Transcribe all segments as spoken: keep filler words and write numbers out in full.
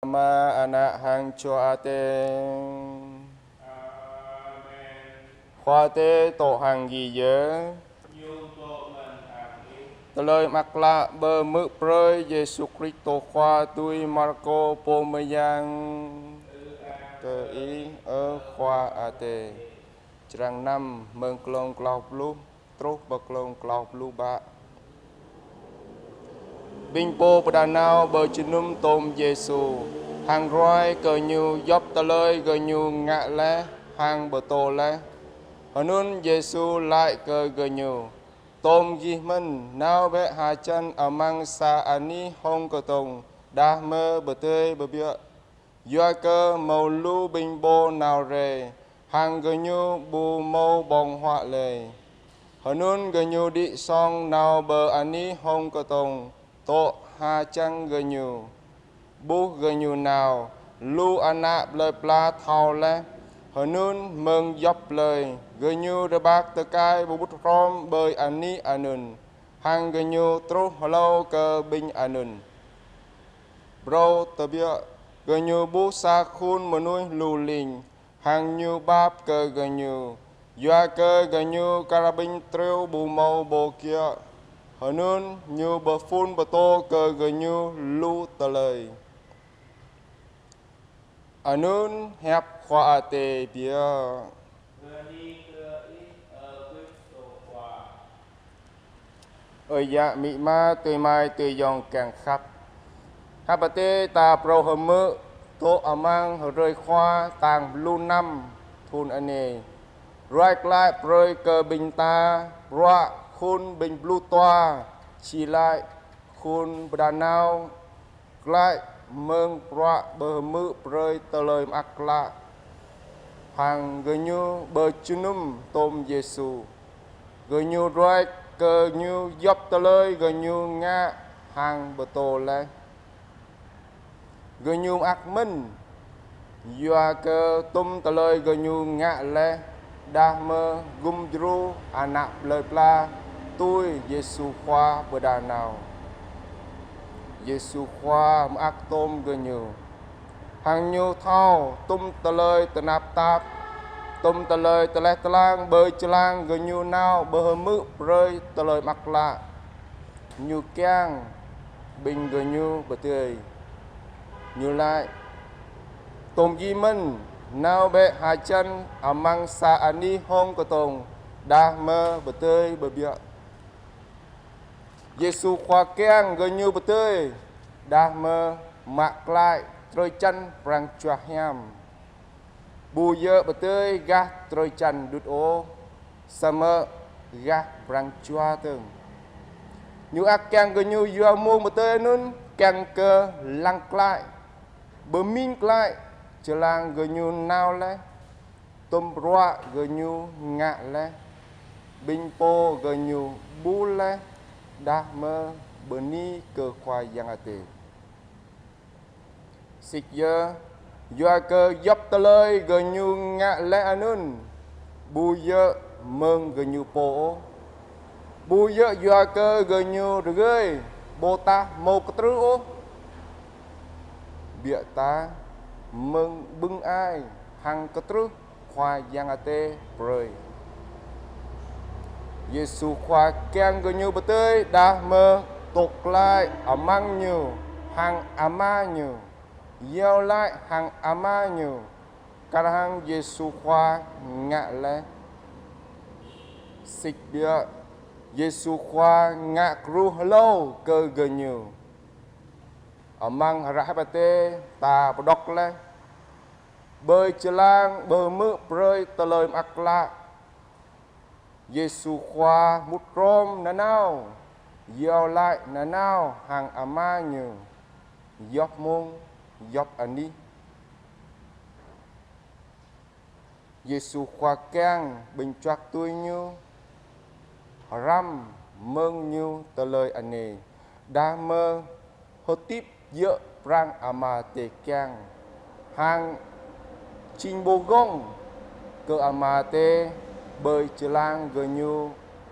Ama, Ană hăng Jua Adai. Khua Adai dŏ hăng gih yơh. Tơlơi Mơak Klă pơhmư̆ brơi Yêsu Kristô Khua tui Markô pô mơyang. Kơ Ih, ơ Khua Adai. Črăn năm, mơ̆ng glông klâo pluh truh pơ glông klâo pluh pă. Ƀing pô pơđar nao pơjơnum tôm Yêsu, hăng ruai kơ Ñu djop tơlơi gơñu ngă laih hăng pơtô laih. Hơnŭn Yêsu laĭ kơ gơñu: Tôm gih mơ̆n, nao bĕ hơjăn amăng sa anih hông kơtông, đah mơ̆ pơdơi pơbiă. Yua kơ hmâo lu ƀing pô nao rai, hăng gơñu ƀu hmâo ƀơ̆ng huă lơi. Hơnŭn gơñu đĭ song nao pơ anih hông kơtông, dŏ hơjăn gơñu. Ƀuh gơñu nao, lu ană plơi pla thâo laih. Hơnŭn mơ̆ng djop lơi, gơñu rơbat tơkai pơƀut hrŏm ƀơi anih anŭn, hăng gơñu truh hlâo kơ ƀing anŭn. Phrâo tơbiă, gơñu ƀuh sa khul mơnuih lu ling, hăng Ñu pap kơ gơñu, yua kơ gơñu kar ƀing triu ƀu hmâo pô kiă. Hơnŭn Ñu pơphun pơtô kơ gơñu lu tơlơi. Anŭn hiăp Khua Adai biă. Ơ yă amĭ ama, adơi amai, adơi ayŏng kiăng khăp. Hiăp Adai ta phrâo hơmư̆ dŏ amăng hrơi Khua tal pluh năm thŭn anai, ruai glaĭ brơi kơ ƀing ta bruă khul ƀing pluh dua, či laĭ khul pơđar nao glaĭ mơ̆ng bruă pơhmư̆ brơi Tơlơi Mơak Klă, hăng gơñu pơjơnum tôm Yêsu. Gơñu ruai kơ Ñu djop tơlơi gơñu ngă hăng pơtô laih. Gơñu mơak mơ̆n, yua kơ tum tơlơi gơñu ngă laih đah mơ̆ gum djru ană plơi pla tui Yêsu Khua pơđar nao. Yêsu Khua mơak tôm gơñu, hăng Ñu thâo tum tơlơi tơnap tap, tum tơlơi tơleh tơlang ƀơi jơlan gơñu nao pơhmư̆ brơi Tơlơi Mơak Klă. Ñu kiăng ƀing gơñu pơdơi. Ñu laĭ: Tôm gih mơ̆n, nao bĕ hơjăn amăng sa anih hông kơtông, đah mơ̆ pơdơi pơbiă. Yêsu Khua kiăng gơñu pơdơi, đah mơ̆ mă glaĭ drơi jăn pran jua hiam. Ƀu djơ̆ pơdơi gah drơi jăn đŭt ôh, samơ̆ gah pran jua dơ̆ng. Ñu ăt kiăng gơñu yua mông pơdơi anŭn kiăng kơ lăng glaĭ, pơmĭn glaĭ jơlan gơñu nao laih, tum bruă gơñu ngă laih, ƀing pô gơñu ƀuh laih, đah mơ̆ bơni kơ Khua Yang Adai. Sĭt yơh, yua kơ djop tơlơi gơñu ngă laih anŭn, ƀu djơ̆ mơ̆ng gơñu pô ôh. Ƀu djơ̆ yua kơ gơñu rơgơi, ƀôdah hmâo kơtrưh ôh. Biă dah mơ̆ng bưng ai hăng kơtrưh Khua Yang Adai brơi. Yêsu Khua kiăng gơñu pơdơi đah mơ̆ dŏ glaĭ amăng Ñu hăng Ama Ñu, iâu laĭ hăng Ama Ñu, kar hăng Yêsu Khua ngă laih. Sĭt biă, Yêsu Khua ngă kru hlâo kơ gơñu. Amăng hră Hiăp Adai ta pơđŏk laih, ƀơi jơlan pơhmư̆ brơi Tơlơi Mơak Klă, Yêsu Khua mŭt hrŏm nanao, iâu laĭ nanao hăng Ama Ñu, djop mông, djop anih. Yêsu Khua kiăng ƀing čuăk tui Ñu hrăm mơ̆ng Ñu tơlơi anai, đah mơ̆ hơdip djơ̆ pran Ama Adai kiăng, hăng jing pô gơ̆ng kơ Ama Adai ƀơi jơlan gơñu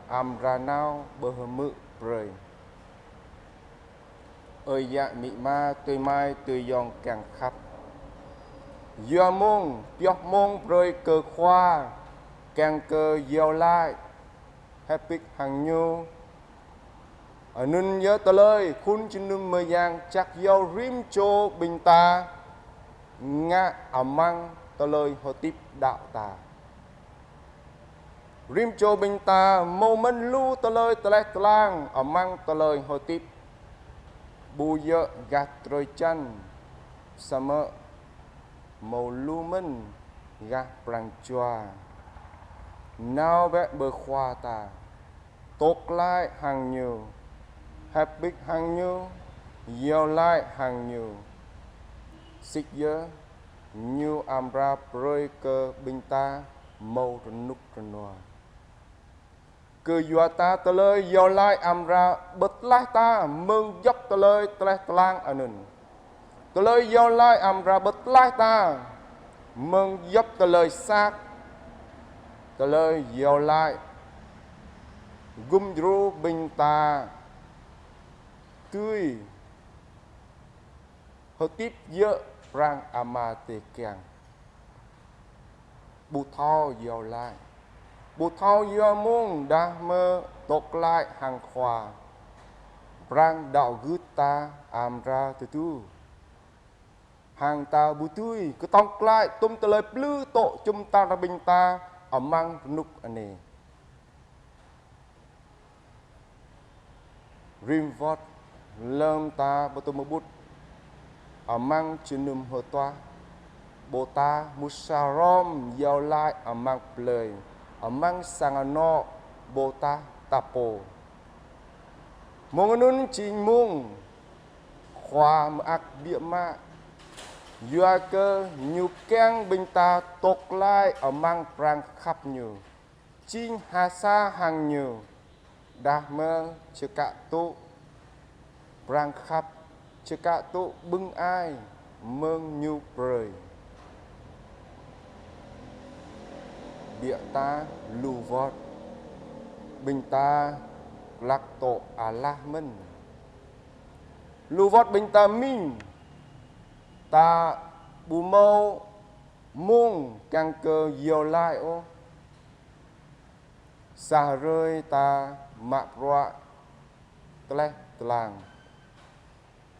amra nao pơhmư̆ brơi. Ơi yă amĭ ama, adơi amai, adơi ayŏng kiăng khăp. Yua mông, pioh mông brơi kơ Khua, kiăng kơ iâu laĭ, hơbĭt hăng Ñu. Anŭn yơh tơlơi khul jơnum mơyang jak iâu rĭm čô ƀing ta ngă amăng tơlơi hơdip đaŏ ta. Rĭm čô ƀing ta hmâo mơ̆n lu tơlơi tơleh tơlang amăng tơlơi hơdip. Ƀu djơ̆ gah drơi jăn, samơ̆ hmâo lu mơ̆n gah pran jua. Nao bĕ pơ Khua ta, tŏk glaĭ hăng Ñu, hơbĭt hăng Ñu, iâu laĭ hăng Ñu. Sĭt yơh, Ñu amra brơi kơ ƀing ta hmâo rơnŭk rơnua. Kơyua ta tơlơi iâu laĭ amra pơtlaih ta mơ̆ng djŏp tơlơi tơleh tơlang anŭn. Tơlơi iâu laĭ amra pơtlaih ta mơ̆ng djŏp tơlơi sat. Tơlơi iâu laĭ gum djru ƀing ta dưi hơdip djơ̆ pran Ama Adai kiăng. Ƀu thâo iâu laĭ, ƀu thâo yua mông đah mơ̆ tŏk glaĭ hăng Khua, pran đaŏ gưt ta amra tơdu. Hăng ta ƀu dưi kơtŏng glaĭ tŭm tơlơi plư tŏ jum dar ƀing ta amăng rơnŭk anai. Rĭm wơ̆t lơ̆m ta pơtŭ mơƀut amăng jơnum hơtuah, ƀô̆ ta mŭt sa hrŏm iâu laĭ amăng plơi, amăng sang anŏ ƀô̆ ta ta pô. Mông anŭn jing mông Khua mơak biă mă, yua kơ Ñu kiăng ƀing ta tŏk glaĭ amăng pran khăp Ñu. Jing ha sa hăng Ñu, đah mơ̆ čơkă tŭ pran khăp, čơkă tŭ bưng ai mơ̆ng Ñu brơi. Biă ta lu wơ̆t, ƀing ta glăk tŏ alah mơ̆n. Lu wơ̆t ƀing ta mĭn, ta ƀu hmâo mông kiăng kơ iâu laĭ ôh. Sa hrơi ta mă bruă tơleh tơlang.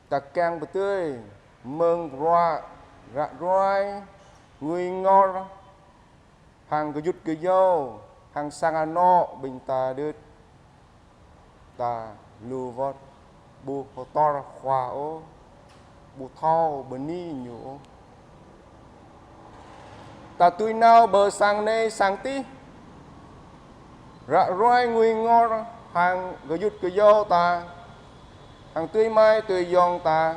Ta kiăng pơdơi mơ̆ng bruă ră ruai, ngui ngor, hăng gơyut gơyâo, hăng sang anŏ ƀing ta đôč. Ta lu wơ̆t ƀu hơdơr Khua ôh, ƀu thâo bơni Ñu ôh. Ta tui nao pơ sang anai sang adih, ră ruai ngui ngor hăng gơyut gơyâo ta, hăng adơi amai adơi ayŏng ta,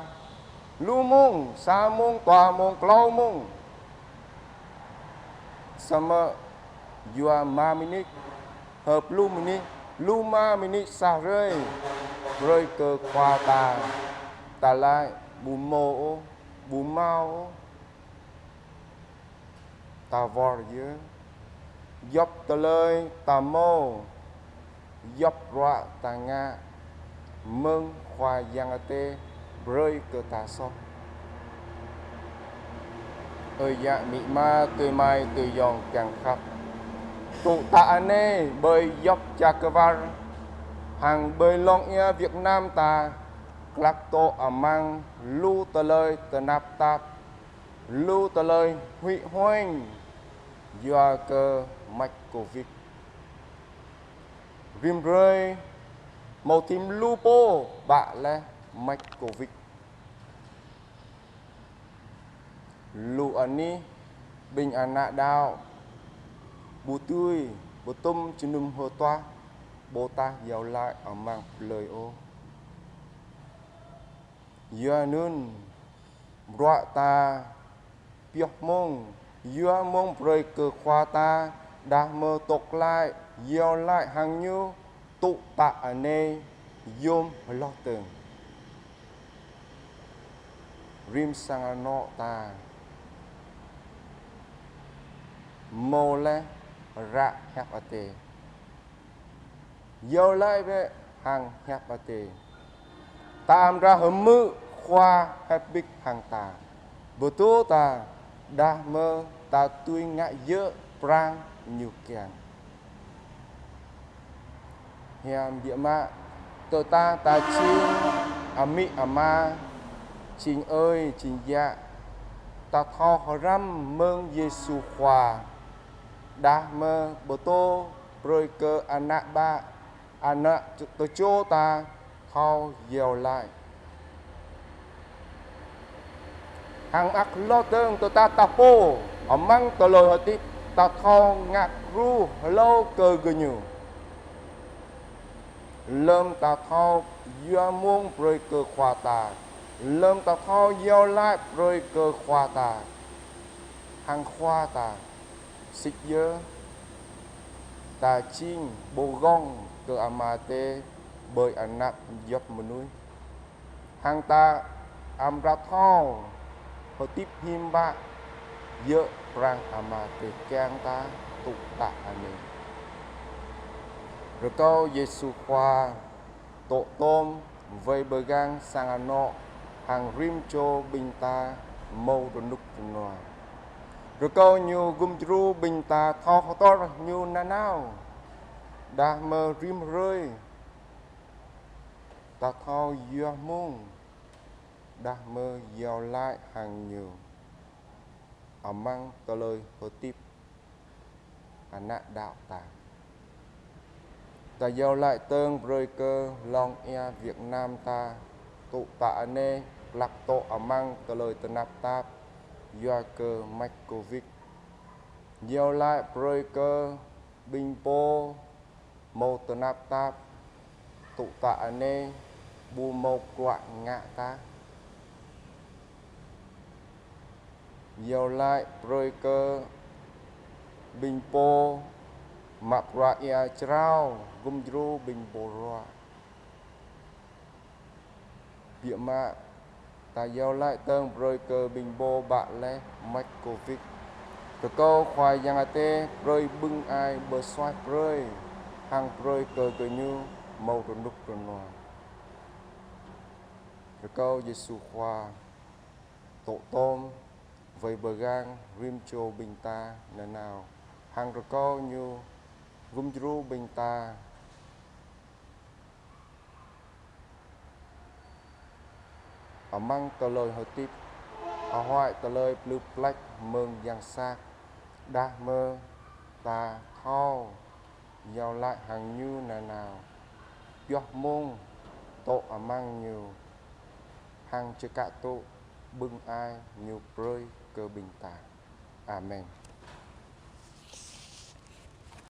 lu mông, sa mông, dua mông, klâo mông. Samơ̆ yua rơma mơnit, hơpluh mơnit, lu rơma mơnit sa hrơi, brơi kơ Khua ta, ta laĭ ƀu hmâo ôh, ƀu hmâo ôh. Ta wơr yơh. Djŏp tơlơi ta hmâo, djŏp bruă ta ngă, mơ̆ng Khua Yang Adai brơi kơ ta soh. Ơi yă amĭ ama, adơi amai adơi ayŏng kiăng khăp. Tŭ tă anai ƀơi djŏp čar kwar, hăng ƀơi lŏn ia Việt Nam ta, glăk tŏ amăng lu tơlơi tơnap tap, lu tơlơi huĭ huañ yua kơ măč Covid. Rĭm hrơi hmâo thim lu pô bă laih măč Covid. Lu anih ƀing ană đaŏ ƀu dưi pơtŭm jơnum hơtuah ƀôdah iâu laĭ amăng plơi ôh. Yua anŭn, bruă ta pioh mông, yua mông brơi kơ Khua ta, đah mơ̆ tŏk glaĭ, iâu laĭ hăng Ñu, tŭ tă anai, yôm hloh dơ̆ng. Rĭm sang anŏ ta hmâo laih ră hiăp Adai. Iâu laĭ bĕ hăng hiăp Adai. Ta amra hơmư̆ Khua hơbĭt hăng ta, pơtô ta, đah mơ̆ ta tui ngă djơ̆ prang Ñu kiăng. Hiam biă mă, tơdah ta jing amĭ ama, jing ơi jing yă, ta thâo hrăm mơ̆ng Yêsu Khua, đah mơ̆ pơtô brơi kơ ană bă, ană tơčô ta thâo iâu laĭ. Hăng mơak hloh dơ̆ng tơdah ta pô amăng tơlơi hơdip, ta thâo ngă kru hlâo kơ gơñu. Lơm ta thâo yua mông brơi kơ Khua ta, lơm ta thâo iâu laĭ brơi kơ Khua ta, hăng Khua ta sĭt yơh ta jing pô gong kơ Ama Adai ƀơi anăp djŏp mơnuih. Hăng ta amra thâo hơdip hiư̆m pă djơ̆ prang Ama Adai kiăng ta tŭ tă anai. Rơkâo Yêsu Khua tŏ tôm wai pơgang sang anŏ hăng rĭm čô ƀing ta hmâo rơnŭk rơnua. Rơkâo Ñu gum djru ƀing ta thâo hơdơr Ñu nanao, đah mơ̆ rĭm hrơi ta thâo yua mông, đah mơ̆ iâu laĭ hăng Ñu amăng tơlơi hơdip ană đaŏ ta. Ta iâu laĭ dơ̆ng brơi kơ lŏn ia Việt Nam ta, tŭ tă anai glăk dŏ amăng tơlơi tơnap tap yua kơ măč Covid. Iâu laĭ brơi kơ ƀing pô hmâo tơnap tap, tŭ tă anai ƀu hmâo bruă ngă tah. Iâu laĭ brơi kơ ƀing pô mă bruă ia jrao, gum djru ƀing pô ruă. Biă mă, ta iâu laĭ dơ̆ng brơi kơ ƀing pô bă laih măč Covid. Rơkâo Khua Yang Adai brơi bưng ai pơsuaih brơi, hăng brơi kơ gơñu hmâo rơnŭk rơnua. Rơkâo Yêsu Khua tŏ tôm wai pơgang rĭm čô ƀing ta nanao, hăng rơkâo Ñu gum djru ƀing ta amăng tơlơi hơdip, ahuăi tơlơi plư plač mơ̆ng yang sat, đah mơ̆ ta thâo iâu laĭ hăng Ñu nanao, pioh mông dŏ amăng Ñu, hăng čơkă tŭ bưng ai Ñu brơi kơ ƀing ta. Amen.